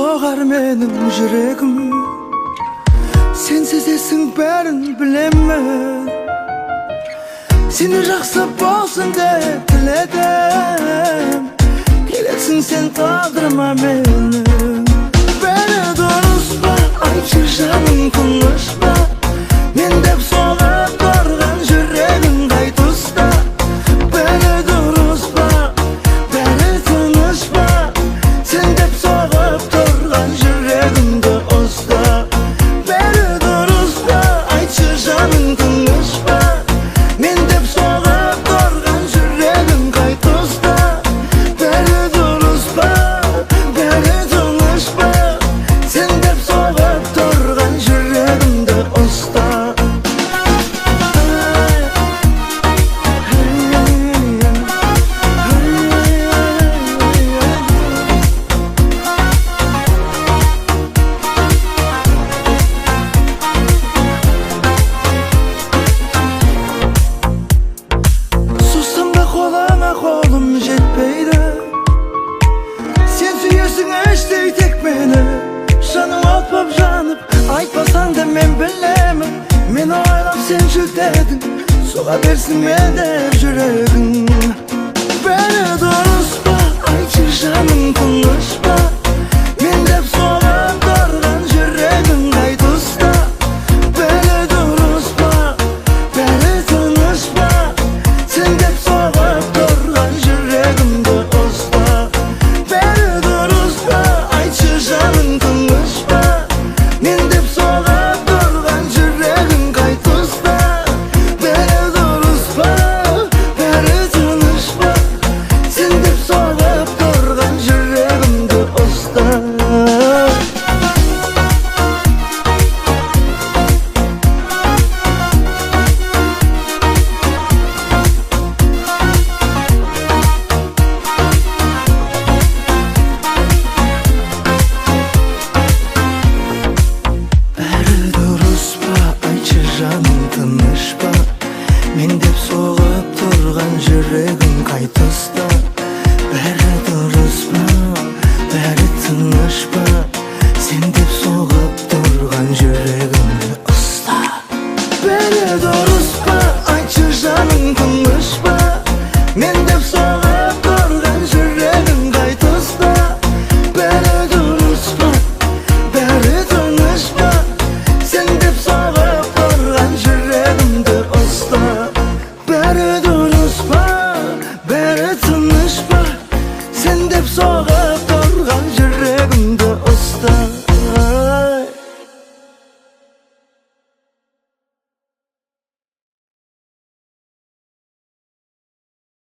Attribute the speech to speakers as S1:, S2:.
S1: Соғар менің жүрегім, сен сезесің бәрін білемін. Сені жақсы болсын деп тіледім, келесің сен тағдырыма менің. Бәрі дұрыс па, айтшы жаным тыныш па? Мен деп соғып тұрған жүрегің қай тұста? Бәрі дұрыс па, бәрі тыныш па? Сен деп соғып тұрған жүрегімді ұста. Бәрі дұрыс па, айтшы жаным тыныш па? Мен деп соғып тұрған жүрегің қай тұста? Бәрі дұрыс па, бәрі тыныш па? Сен деп соғып тұрған жүрегімді ұста. Суссам да қолыңа қолым жетпейді, сен сүйесің іштей тек мені. Жаның от боп жанып, айтпасаң да мен білемін. Мені ойлап сен жүдедің, соға берсін мен деп жүрегің. Бәрі дұрыс па, айтшы жаным тыныш па? Мен деп соғып тұрған жүрегің қай тұста? Бәрі дұрыс па, бәрі тыныш па? Сен деп соғып тұрған жүрегімді ұста. Бәрі дұрыс па, айтшы жаным тыныш па? Мен деп соғып тұрған жүрегің қай тұста? Бәрі дұрыс па, бәрі тыныш па? Сен деп соғып тұрған жүрегімді ұста. Бәрі дұрыс па, айтшы жаным тыныш па? Мен деп соғып тұрған жүрегің қай тұста? Бәрі